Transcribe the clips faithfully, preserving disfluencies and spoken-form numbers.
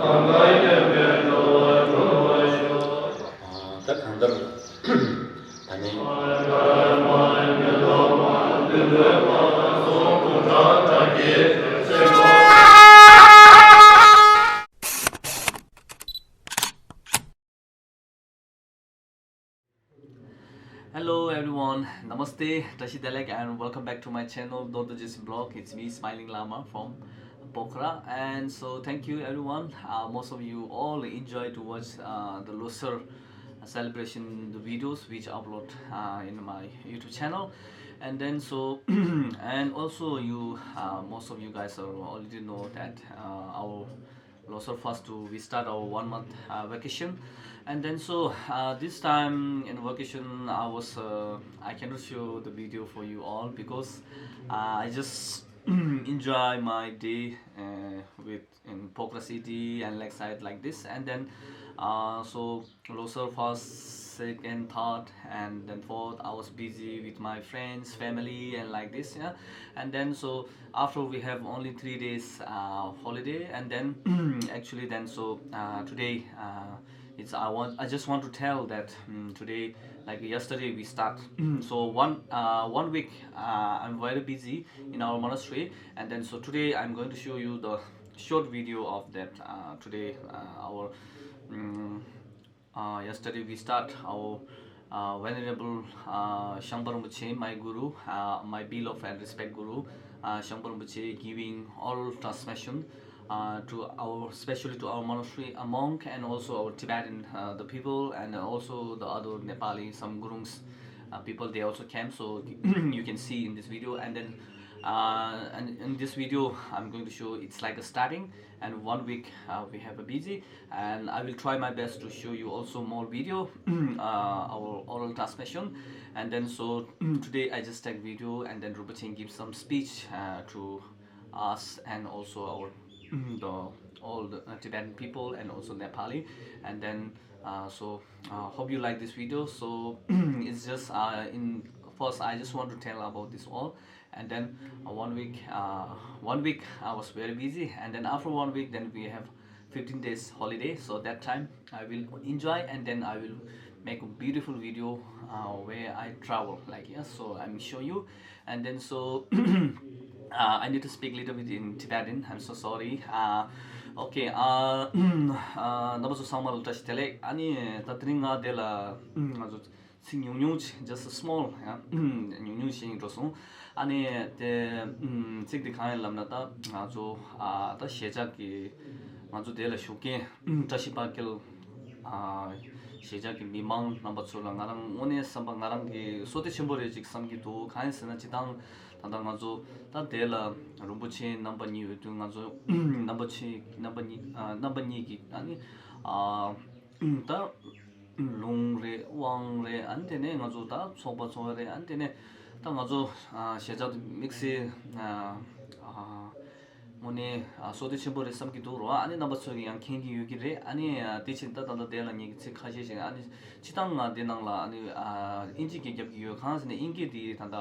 ད་གང་ལྟར་ད་ནི། Hello everyone, Namaste, Tashi Delek, and welcome back to my channel, Dodo Jis Blog. It's me, Smiling Lama from Pokhara. And so thank you everyone. Uh, most of you all enjoy to watch uh, the Losar celebration, the videos which I upload uh, in my YouTube channel. And then so, and also you, uh, most of you guys are already know that uh, our Losar first to we start our one month uh, vacation. And then so uh, this time in vacation I was uh, I cannot show the video for you all because uh, I just enjoy my day uh, with in Pokhara city and Lakeside like this. And then uh, so Losar first, second, third, and then fourth I was busy with my friends, family, and like this, yeah. And then so after we have only three days uh, holiday, and then actually then so uh, today uh, it's I want I just want to tell that um, today, like yesterday we start. So one uh, one week uh, I'm very busy in our monastery, and then so today I'm going to show you the short video of that uh, today uh, our um, uh, yesterday we start our uh, Venerable uh, Shangpa Rinpoche, my guru, uh, my beloved and respect guru, uh, Shangpa Rinpoche giving all transmission uh, to our, especially to our monastery, a monk, and also our Tibetan, uh, the people, and also the other Nepali, some gurus, uh, people, they also came. So you can see in this video, and then uh, and in this video I'm going to show it's like a starting and one week uh, we have a busy, and I will try my best to show you also more video uh, our oral transmission. And then so today I just take video, and then Rinpoche give some speech uh, to us and also our the all the uh, Tibetan people and also Nepali. And then uh, so uh, hope you like this video. So it's just uh, in first I just want to tell about this all. And then uh, one week uh, one week I was very busy, and then after one week then we have fifteen days holiday. So that time I will enjoy, and then I will make a beautiful video uh, where I travel, like, yeah. So I'm show you. And then so uh, I need to speak little bit in Tibetan. I'm so sorry. Uh, okay. Uh, uh, ནམ་པ་ཚོ་ཚང་མ་ལ་བཀྲ་ཤིས་བདེ་ལེགས། ཨ་ནི་ད་དེ་རིང་ང་འདི་ལ་ང་ཚོ་ཚིག་ཉུང་ཉུང་ཅིག just small ཡང་ཉུང་ཉུང་ཞིག་འགྲོ་སོང་། ཨ་ནི་དེ་ཚིག་དེ་གང་ཡིན་ལབ་ན། ད་ང་ཚོ་ཨ་ད་གཞིས་ཆགས་ཀྱི་ང་ཚོ་དེ་ལ་བཞུགས་མཁན་བཀྲ་ཤིས་དཔལ་སྐྱིད་ཨ་གཞིས་ཆགས་ཀྱི་མི་མང་རྣམ་པ་ཚོ་ལ་ང་རང་དངོས་གནས་བསམ་པ་ང་རང་གི་བསོད་བདེ་ཆེན་པོ་རེད་ཅིག་བསམ་གྱི་འདུག་གང་ཡིན་ཟེར་ན་སྤྱིར་བཏང་ད་ལྟ་ང་ཚོ་ད་དེ་ལ་རིན་པོ་ཆེ་རྣམ་པ་གཉིས་ཡོད་དུས། ང་ཚོ་རྣམ་པ་ཆེ་རྣམ་པ་གཉིས་ཨ་རྣམ་པ་གཉིས་ཀྱི་ཨ་ནི་ཨ་ད་ལུང་རེད། དབང་རེད། ཨ་ནི་དེ་ནས་ང་ཚོ་ད་ཚོགས་པ་ཚོགས་རེད། ཨ་ནི་དེ་ནས་ད་ང་ཚོ་ཨ་གཞིས་ཆགས་དེ་དམིགས་བསལ་ཨ་ཨ་དངོས་གནས་ཨ་བསོད་བདེ་ཆེན་པོ་རེད་བསམ་གྱི་འདུག་རོ། ཨ་ནི་རྣམ་པ་ཚོ་གིས་ཡང་མཁྱེན་གྱི་ཡོད་ཀྱི་རེད། ཨ་ནི་ཨ་དེ་བཞིན་ད་ད་ལྟ་དེ་ལ་ངེད་ཀྱི་ཚིག་ཁ་ཤས་ཤིག་ཨ་ནི་སྤྱིར་བཏང་ང་དེ་ནང་ལ་ཨ་ནི་ཨ་དབྱིན་ཇི་སྐད་རྒྱབ་ཀྱི་ཡོད། གང་ཟེར་ན་དབྱིན་སྐད་དེ་ད་ལྟ་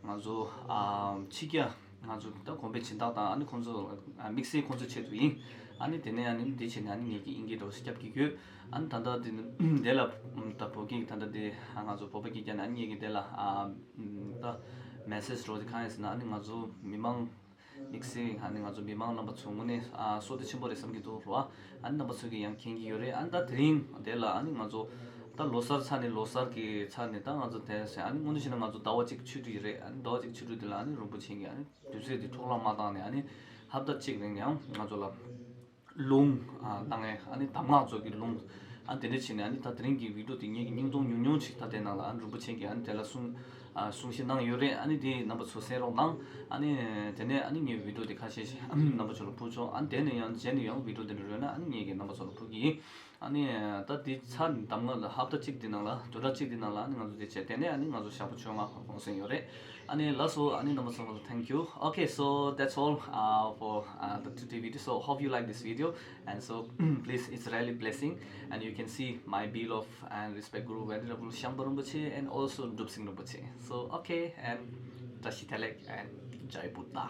ང་ཚོ་ཨ་ཕྱི་རྒྱལ་ང་ཚོ་ད་གོང་འཕེལ་སྦྱིན་བདག་དང་ཨ་ནི་ཁོང་ཚོ་ཨ་དམིགས་བསལ་ཁོང་ཚོ་ཆེད་དུ་ཡིན། ཨ་ནི་དེ་ནས་ཨ་ནི་འདི་བྱས་ནས་ཨ་ནི་ངེད་ཀྱིས་དབྱིན་སྐད་འདྲ་བོ་ཞིག་རྒྱབ་ཀྱི་ཡོད། ཨ་ནི་ད་ལྟ་དེ་དེ་ལ་ད་བོད་སྐད་ད་ལྟ་དེ་ང་ཚོ་བོད་པ་སྐད་རྒྱབ་ནས་ཨ་ནི་ངེད་ཀྱིས་དེ་ལ་ཨ་ད་མེ་སེ་ཇི་འདྲ་བོ་དེ་གང་ཡིན་ཟེར་ན། ཨ་ནི་ང་ཚོ་མི་མང་དམིགས་བསལ་ཨ་ནི་ང་ཚོ་མི་མང་རྣམ་པ་ཚོ་དངོས་གནས་ཨ་བསོད་བདེ་ཆེན་པོ་རེད་བསམ་གྱི་འདུག་རོ། ཨ་ནི་རྣམ་པ་ཚོ་གིས་ཡང་མཁྱེན་གྱི་ཡོད་རེད། ཨ་ནི་ད་དེ་རིང་དེ་ལ་ཨ་ནི་ང་ཚོ་ད་ལོ་གསར་ཚར་ནས་ལོ་གསར་གྱི་ཚར་ནས་ད་ང་ཚོ་དེ་ཟེར་ཨ་ནི་དངོས་གནས་བྱས་ན་ང་ཚོ་ཟླ་བ་གཅིག་ཆོས་དྲུག་ཡིན་རེད། ཨ་ནི་ཟླ་བ་གཅིག་ཆོས་དྲུག་དེ་ལ་ཨ་ནི་རིན་པོ་ཆེ་གིས་ཨ་ནི་དུས་ཚོད་དེ་འཕྲོ་བརླག་མ་བཏང་ནས་ཨ་ནི་ཧབ་ཏ་གཅིག་རིང་ཡང་ང་ཚོ་ལ་ལུང་ཨ་གནང་ངས་ཨ་ནི་གདམས་ངག་ཚོགས་ཀྱི་ལུང་ཨ་དེ་འདྲ་བྱས་ནས། ཨ་ནི་ད་དེ་རིང་གི་བི་ཌིའོ་དེ་ངེད་ཀྱི་སྙིང་སྟོབས་ཉུང་ཉུང་ཅིག་ད་དེ་ནང་ལ་ཨ་ནི་རིན་པོ་ཆེ་གིས་ཨ་ནི་དེ་ལ་གསུང་ཨ་གསུང་བཤད་གནང་ཡོད་རེད། ཨ་ནི་དེ་རྣམ་པ་ཚོ་གསན་རོགས་གནང་། ཨ་ནི་དེ་ནས་ཨ་ནི་ངའི་བི་ཌིའོ་དེ་ཁ་ཤས་ཤིག་ཨ་ནི་རྣམ་པ་ཚོ་ལ་ཕུལ་ཆོག་ཨ་ནི་དེ་ནས་ཡང་རྗེས་ནས་ཡང་བི་ཌིའོ་དེ་འདྲ་རོལ་ན་ཨ་ནི་ངེད་ཀྱིས་རྣམ་པ་ཚོ་ལ་ཕུལ་གྱི་ཡིན། ཨ་ནི་ད་འདི་ཚར་གདམས་ངག་ལ་ཧབ་ཏ་གཅིག་འདི་ནང་ལ་བདུན་ཕྲག་གཅིག་འདི་ནང་ལ་ཨ་ནི་ང་ཚོ་འདི་བྱས། དེ་ནས་ཨ་ནི་ང་ཚོ་ཞག་པོ་བཅོ་ལྔ་གུང་སེང་ཡོད་རེད། ཨ་ནི་ལགས་སོ། ཨ་ནི་རྣམ་པ་ཚོ་ལ་thank you. Okay, so that's all uh, for uh, the today video. So hope you like this video, and so please, it's really blessing, and you can see my beloved and respect Guru Venerable Shangpa Rinpoche and also Drupsing Rinpoche. So okay, and Tashi Telek and Jai Buddha.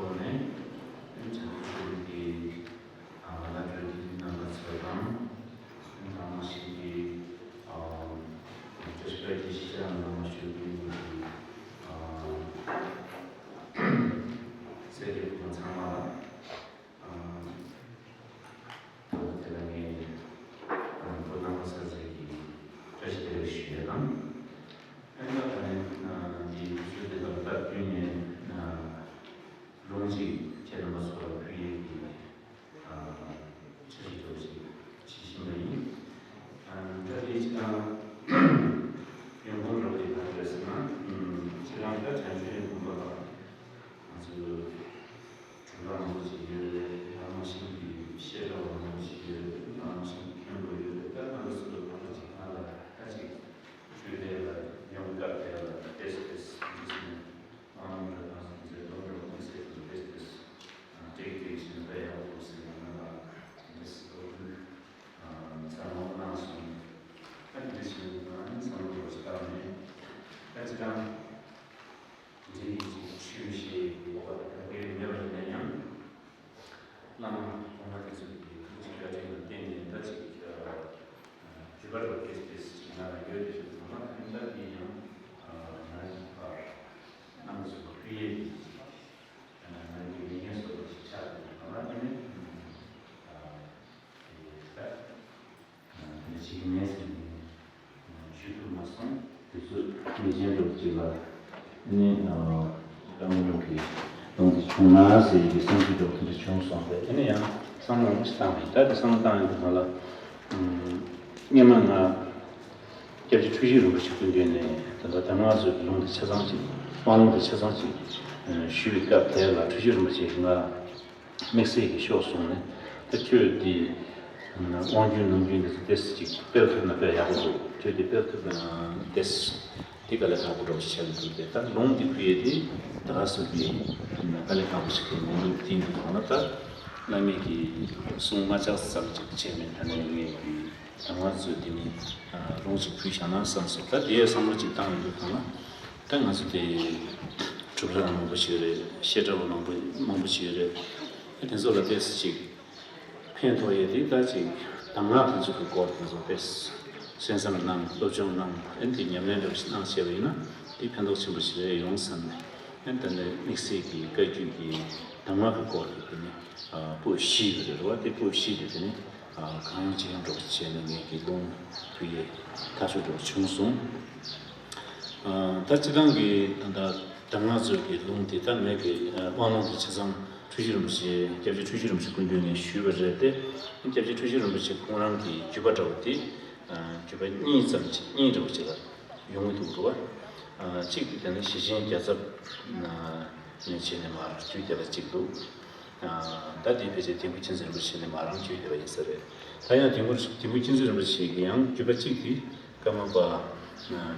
ཐོག་ནས་བྱང་ཆུབ་ཀྱི་བླ་གྲོས་ཀྱི་རྣམ་པ་ཚོ་དང་། ད་མ་ཤི་གི་ཨ་བཀྲ་ཤིས་པའི་སྐྱེས་ཤི་ཆ་ནང་མ་ཤི་གི་ཨ་སེ་རེ་ཁོང་ཚང་མ་ལ་ཨ་ད་དེ་ལ་ངས་ཨ་བུ་རྣམ་པ་ཚོ་ཟེར་གི་བཀྲ་ཤིས་བདེ་ལེགས་ཞུ་ཡ་དང་། ཨ་ནི་ད་ནི་འདི་ཚོ་དེ་དག་ལ་བསྟར་བསྟུན་ནས་ལུང་གཅིག་ཁྱེད་རྣམ་པ་ཚོ་ལ་ཕུལ་ཡས་ཀྱི། ཨ་འཆར་གཞི་འདྲ་བོ་ཞིག་བྱེད་བཞིན་པ་ཡིན། ཨ་ད་དེའི་སྤྱིར་བཏང་ཡོང་ཁུངས་འདྲ་བོ་དེ་ག་རེ་རེད་ཟེར་ན། ཨ་སྤྱིར་བཏང་ད་བྱང་ཆུབ་ཀྱི་སེམས་དཔའ་ལ་ང་ཚོས་གྲུབ་རྟགས་མང་པོ་ཅིག་ཡོད་རེད། ཡང་མ་ཤེས་པའི་བཤད་གྲྭ་བ་མང་པོ་ཅིག་ཡོད་རེད། ཡང་མ་ཤེས་པའི་མཁན་པོ་ཡོད་རེད། ད་ང་ཚོ་སུ་ལ་ཕར་ཅིག་ང་ལ་ད་ཅིག་ཆོས་དེ་ལ་ཡོང་སྐབས་དེ་ལ་ཏེས་ཏེས་འདི་ཟེར་ནས། ཨང་ར་དང་སེམས་ཅན་སྡུག་རུ་མི་བྱེད་པར་ཏེས་ཏེས་ཏེག་ཏེག་བཞིན་པ་ཡག་པོ་ཟེར་ན་ང་ལ་ཏེས་ཏེས་སྡུག་རུ་ཚ་མོ་གནང་སོང་། ཨ་ནི་དེ་བཞིན་ང་ནི་ཚ་མོ་རོ་ཞིག་བཏང་ནས་ཨ་ཅི་དང་འདི་ཡིན་ཅིག་ཆོས་ཞེས་འོ་བ་དང་ག་གེ་མེད་པ་ཡིན་ན་ཡང་། བླ་མ་གོང་མ་དེ་ཚོས་ཀྱི་ཐུགས་རྗེ་བཀའ་དྲིན་ལ་བརྟེན་ནས་ད་ཅིག་བརྒྱུད་པ་འགྲོ་ཏེས་ཏེས་ཅིག་ང་ལ་ཡོད་དེ་ཞུ་ཚང་མ་ད་ནི་ད་འདི་ཡང་ང་ཡི་བར་གནང་ཚུལ་ཕུལ་ཡས་ཀྱི་ང་གི་མི་ངན་སོགས་ཅིག་ཆགས་ཏེ་ང་ལ་ནི་ད། དེ་འདྲ་བྱེད་ཀྱི་མེད་ཟེར་ནས་ཞུ་ཐུབ་མ་སོང་། དུས་ཚོད་ངེས་ཅན་འདྲ་བོ་ཅིག་ལ་ནི་བཀའ་མོལ་གྱི་གཏོང་རྒྱུ་བྱུང་ན་ཟེར་ཡི་གི་བསམ་ཚུལ་འདྲ་བོ་དེ་འདྲ་བྱུང་སོང་སྟེ། དེ་ནས་ཡང་བསམ་བློ་ཞིག་བཏང་བ་ཡིན། ད་དེ་བསམ་བློ་བཏང་ཡོང་དུས་ང་ལ་སྔོན་མ་ང་ སྐྱབས་རྗེ་འཁྲུལ་ཞིག་རིན་པོ་ཆེ་སྐུ་མདུན་ནས་ད་ལྟ་གདམས་ངག་མཛོད་ཀྱི་ལུང་དེ་ཆ་ཚང་ཅིག་དབང་ལུང་དེ་ཆ་ཚང་ཅིག་ཞུས་པའི་སྐབས་དེ་ལ་འཁྲུལ་ཞིག་རིན་པོ་ཆེ་གིས་ང་དམིགས་བསལ་གྱི་ཤོག་གསུངས་ནས། ད་ཁྱོད་དེ་དབང་རྒྱུན་ནམ་རྒྱུན་དེ་ཚོ་ཏོག་ཙམ་ཅིག་སྤེལ་ཐུབ་ན་དཔེ་ཡག་པོ་འདུག་ཁྱོད་དེ་སྤེལ་ཐུབ་ན་ཏོག་ཙམ་དེ་དཀའ་ལས་ཁག་པོ་འདྲ་བོ་ཞིག་ཆགས་ཀྱི་འདུག་དེ་ད་ལུང་དེ་ཕུལ་ཡས་དེ་ད་ག་སོ་གི་དཀའ་ལས་ཁག་པོ་ཞིག་གི་མི་འདུག་དེ་འདུག་གང་ལ་ད་བླ་མེད་ཀྱི་གསུང་མ་ཆགས་ཙམ་ཅིག་བྱས་ནས་ད་ནས་ངས་ཀྱི། དང་བ་ཚོས་དེ་ནི་ལུང་ཅིག་ཕུལ་བཞག་ན་བསམ་སོང་། ད་དེའི་བསམ་བློ་ཅིག་བཏང་ཡོང་དུས་གང་ལ་ད་ང་ཚོ་དེ་གྲུབ་ར་མང་པོ་ཞིག་ཡོད་རེད། བཤད་གྲྭ་བ་མང་པོ་མང་པོ་ཞིག་ཡོད་རེད། ཨ་དེ་ཚོ་ལ་ཏོག་ཙམ་ཅིག་ཕན་ཐོགས་ཡས་དེ་ད་ཅིག་གདམས་ངག་དེ་ཚོ་གི་སྐོར་དེ་ཚོ་ཏོག་ཙམ་གསན་བསམ་གནང་སློབ་སྦྱོང་གནང་ཨ་དེ་ཉམས་ལེན་འདྲ་བོ་ཞིག་གནང་བྱས་པ་ཡིན་ན་དེ་ཕན་ཐོགས་ཆེན་པོ་ཞིག་རེད་ཡོང་བསམ་ནས་ཨ་ད་ནི་དམིགས་བསལ་གྱི་བཀའ་བརྒྱུད་ཀྱི་གདམས་ངག་གི་སྐོར་དེ་དེ་ནི་པོད་བཞི་ཡོད་རེད་བ། དེ་པོད་བཞི་དེ་དེ་ནི། གང་ཡོང་ཅི་ཡོང་འགྲོ་བྱས་ནས་ངས་ཀྱི་ལུང་ཕུལ་ཡས་ཐག་ཆོད་འགྲོ་བྱུང་སོང་། ད་སྤྱི་བཏང་གི་ད་ལྟ་གདམས་ངག་མཛོད་ཀྱི་ལུང་དེ་ད་ངས་ཀྱི་དབང་ལུང་དེ་ཆ་ཚང་འཁྲུལ་ཞིག་རིན་པོ་ཆེ་སྐྱབས་རྗེ་འཁྲུལ་ཞིག་རིན་པོ་ཆེ་སྐུ་མདུན་ནས་ཞུས་པ་རེད་དེ། སྐྱབས་རྗེ་འཁྲུལ་ཞིག་རིན་པོ་ཆེ་ཁོང་རང་གི་བརྒྱུད་པ་འདྲ་བོ་དེ་བརྒྱུད་པ་གཉིས་ཙམ་ཅིག་གཉིས་འདྲ་བོ་ཅིག་ལ་ཡོང་གི་འདུག་རེད་བ། གཅིག་དེ་ནི་ཞེ་ཆེན་རྒྱལ་ཚབ་ནས་བྱས་ནས་མར་བརྒྱུད་བསྡད་པ་གཅིག་འདུག་ད་དེ་ཕལ་ཆེར་དིལ་མགོ་མཁྱེན་བརྩེ་རིན་པོ་ཆེ་ནས་མར་རང་བརྒྱུད་བསྡད་པ་ཡིན་ས་རེད། ད་ཡང་དིལ་མགོ་དིལ་མགོ་མཁྱེན་བརྩེ་རིན་པོ་ཆེ་གི་ཡང་བརྒྱུད་པ་གཅིག་དེ་ཀརྨ་པ་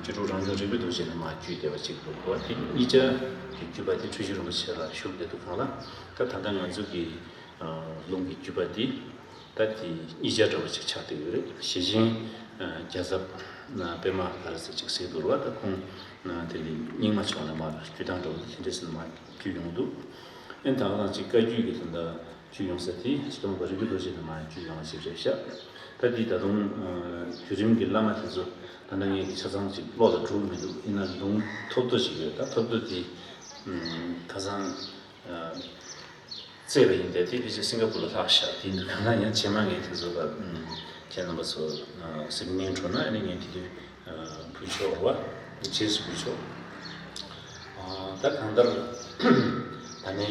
བཅུ་དྲུག་རང་བྱུང་རིག་པའི་རྡོ་རྗེ་ནས་མར་བརྒྱུད་བསྡད་པ་གཅིག་འདུག་གོ། དེ་གཉིས་ཆ་གི་བརྒྱུད་པ་དེ་འཁྲུལ་ཞིག་རིན་པོ་ཆེ་ལ་ཞུགས་བསྡད་འདུག་གང་ལ། ད་ད་ལྟ་ང་ཚོ་གི་ལུང་གི་བརྒྱུད་པ་དེ་ད་དེ་གཉིས་ཆ་འདྲ་བོ་ཅིག་ཆགས་བསྡད་ཡོད་རེད། ཞེ་ཆེན་རྒྱལ་ཚབ་པད་མ་ག་རེ་ཟེར་ཅིག་ཟེར་འདུག་རེད་བ། ད་ཁོང་དེ་ནི་རྙིང་མ་ཕྱོགས་ནས་མར་བརྒྱུད་སྟངས་འདྲ་བོ་དེ་འདྲས་ཟེར་ནས་མར་བརྒྱུད་ཡོང་འདུག་ཨེ་ད་ག་རང་ཅིག་བཀའ་བརྒྱུད་ཀྱི་དོན་དག་བརྒྱུད་ཡོང་ས་དེ་སྤྱི་དོན་པ་རིག་པའི་རྡོ་རྗེ་ནས་མར་བརྒྱུད་ཡོང་བ་ཞིག་རེད་ཤག་ད་འདི་ད་དུང་བརྒྱུད་རིམ་གྱི་བླ་མ་དེ་ཚོ་ད་ལྟ་ངས་ཀྱི་ཆ་ཚང་ཅིག་བློ་ལ་འགྲོ་གི་མི་འདུག་ཡིན་ན་ལུང་ཐོབ་ཐོ་ཅིག་ཡོད། ད་ཐོབ་ཐོ་དེ་ཁ་སང་བཙལ་བ་ཡིན་ཏེ་དེ་ཕལ་ཆེར་སིང་ག་པུར་ལ་ལྷག་ཤག་དེ་འདུག་གང་ལ་ཡང་རྗེས་མ་ངས་དེ་ཚོ་ལ་ཁྱེད་རྣམ་པ་ཚོ་གཟིགས་སྣེ་འགྲོ་ན་ཨ་ནི་ངས་དེ་དུས་ཕུལ་ཆོག་རེད་བ། རྗེས་སུ་ཕུལ་ཆོག་ད་གང་ལྟར་ད་ནི།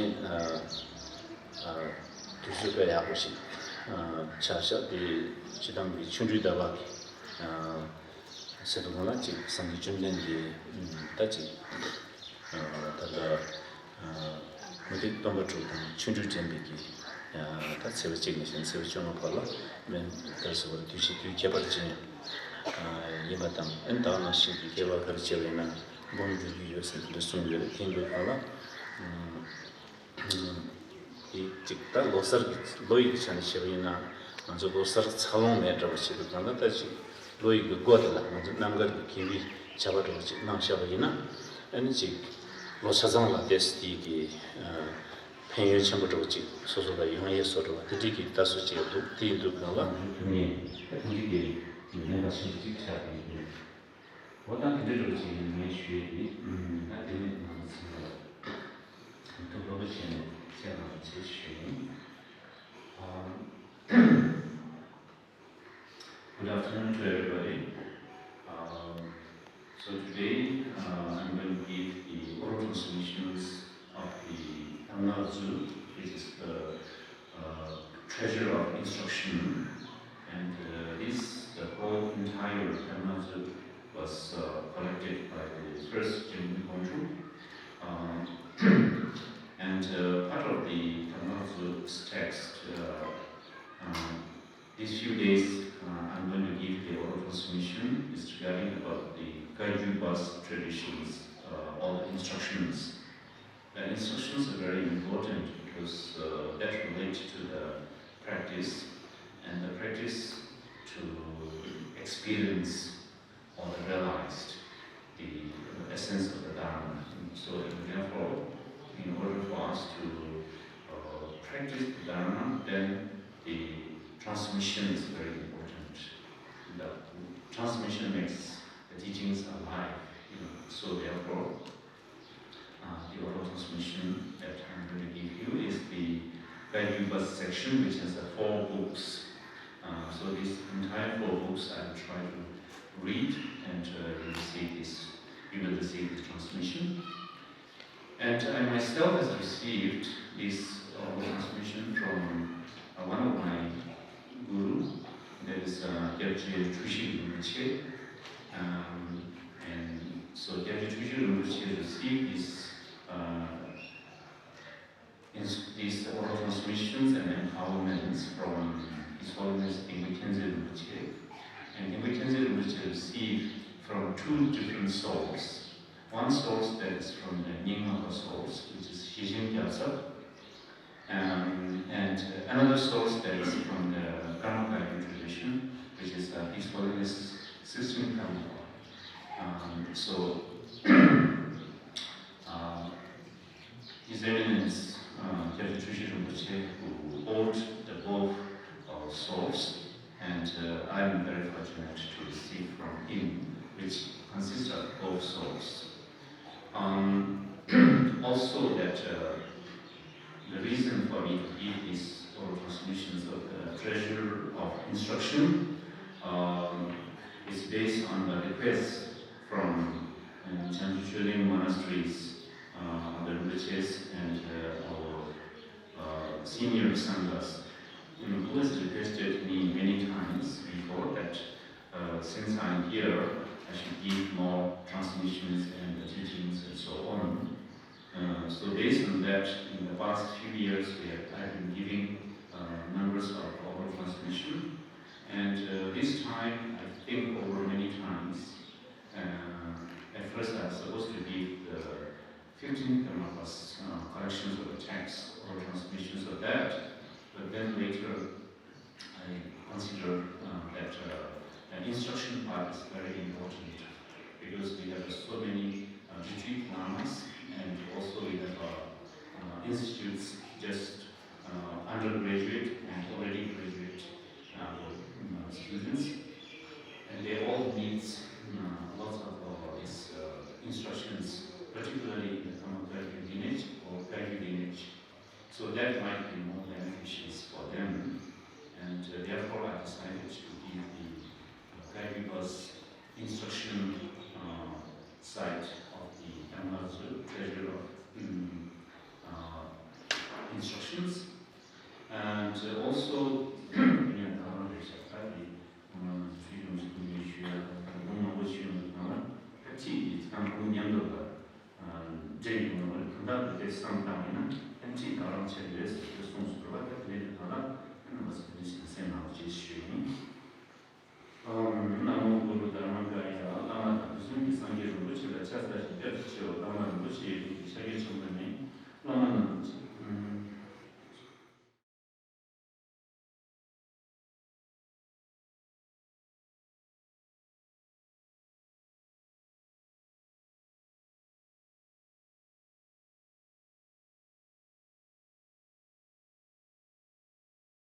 དུས་ཚོད་དཔེ་ཡག་པོ་ཞིག་ཆགས་ཤག་དེ་སྤྱི་བཏང་གི་ཆོ་འཕྲུལ་ཟླ་བ་གི་ཟེར་དུས་སྒང་ལ་ཅིག་སངས་རྒྱས་བཅོམ་ལྡན་འདས་ད་ཅིག་ད་ལྟ་མུ་སྟེགས་སྟོན་པ་དྲུག་དང་ཆོ་འཕྲུལ་འགྲན་པའི་གི་ད་ཚེས་པ་གཅིག་ནས་བཟུང་ཚེས་པ་བཅོ་ལྔ་བར་ལ་མན་ག་རེ་ཟེར་བ་དུས་ཆེན་དུས་ཁྱད་པར་ཅན་ཡིན་པ་དང་། ཨན་ད་ནང་བཞིན་གྱི་དགེ་བ་ག་རེ་བྱས་པ་ཡིན་ན་འབུམ་འགྲུབ་ཀྱི་ཡོད་ཟེར་དེ་འདྲ་གསུངས་ཡོད་རེད། དེ་འདུག་གང་ལ། དེ་གཅིག་ད་ལོ་གསར་གྱི་ལོ་ཡི་ཆ་ནས་བཤད་པ་ཡིན་ན་ང་ཚོ་ལོ་གསར་འཚར་ལོངས་མེད་འདྲ་བ་ཞིག་འདུག་གང་ལྟར་ད་ཅིག་ལོ་ཡི་གི་འགོ་དེ་ལ་ང་ཚོ་རྣམ་དཀར་གྱི་དགེ་བའི་བྱ་བ་འདྲ་བ་ཅིག་གནང་བཞག་པ་ཡིན་ན་ཨ་ནི་ཅིག་ལོ་ཆ་ཚང་ལ་ཏོག་ཙམ་དེ་གི་ཕན་ཡོན་ཆེན་པོ་འདྲ་བ་ཅིག་སོ་སོ་ལ་ཡོང་ཡས་བཟོ་འདྲ་བ་དེ་འདྲའི་གི་ལྟ་ཚུལ་ཅིག་འདུག་དེ་ཡིན་དུས་གང་ལ། ཐུན་མོང་ཐུན་མོང་གི་ལས་འགན་ཆེན་པོ་ཅིག་ཆགས་ཀྱི་ཡོད། འོ་ད་དེ་འདྲ་འདྲ་བོ་ཅིག་ཡིན་ངས་ཞུས་ཏེ། ད་དེ་ནས་ནང་ཚན་ལ་ཐུགས་སློབ་པ་བྱས་ནས་ཁྱེད་རང་ལ་ཅིག་ཞུས་ཡིན། Good afternoon to everybody. Um, so today uh, I'm going to give the oral transmissions of the Tangna Zu, which is the uh, treasure of instruction, and uh, this, the whole entire Tangna Zu was uh, collected by the first Jigme Khongtrul. Um, and uh, part of the Tangna Zu's text, uh, um, these few days uh, I'm going to give the oral transmission is regarding about the Gaiju Bas traditions, uh, all the instructions. The instructions are very important because uh, that relate to the practice, and the practice to experience or realize the essence of the Dharma. So therefore, in order for us to uh, practice the Dharma, then the transmission is very important. The transmission makes the teachings alive. You know. So therefore, Uh, the oral transmission that I'm going to give you is the Gaidhyupa section, which has uh, four books. Uh, so these entire four books I'll try to read, and uh, you will see this, you will receive this transmission. And I myself has received this oral transmission from uh, one of my guru, that is uh, Gyabje Trishik Rinpoche. Uh, receive these, uh, ins- these oral transmissions and empowerments from His Holiness Tengyur Tenzin Rinpoche. And Tengyur Tenzin Rinpoche received from two different sources. One source that is from the Nyingmapa source, which is Shijin Gyaltsab, um, and another source that is from the Karma Kagyu tradition, which is uh, His Holiness sixteenth Karmapa. Um, so, uh, His Eminence uh, Gyaltsab Trinzhi Rinpoche, who hold the both uh, source, and uh, I'm very fortunate to receive from him, which consists of both source. Um, also, that uh, the reason for me to give these oral transmissions of the treasure of instruction um, is based on the request from uh, Changchun Choling Monastery's uh, the Rinpoches and uh, our uh, senior Sanghas, you know, who has requested me many times before that uh, since I'm here, I should give more transmissions and teachings and so on. Uh, so based on that, in the past few years, we have, I've been giving uh, numbers of oral transmission. And uh, this time, I think over many times, uh, at first I was supposed to give the fifteen Karmapas uh, collections of the texts or transmissions of that, but then later I consider uh, that uh, the instruction part is very important because we have so many uh, retreat lamas and also we have uh, uh, institutes just uh, undergraduate and already graduate uh, students. And they all need uh, lots of uh, these uh, instructions, particularly in the Karma Kagyu lineage or Kagyu lineage. So that might be more beneficial for them. And uh, therefore, I decided to give the uh, Kagyu bus instruction uh, side of the Dhamma Treasure of um, uh, instructions. And uh, also, yeah, the Dhamma Treasure, the Dhamma Treasure, འདྲེན་ཡོང་བར་གང་ལྟར་དེ་བསམ་བཏང་ཡིན་ན་ཨེམ་ཆི་གང་རང་ཆེད་ཡོད་ཟེར་ཏེ་གསུངས་སོང་བ། ད་དེ་ནས་དེ་གང་ལ་ཨེམ་ཆི་གསན་གནང་རོགས་ཞེས་ཞུས་ཡིན།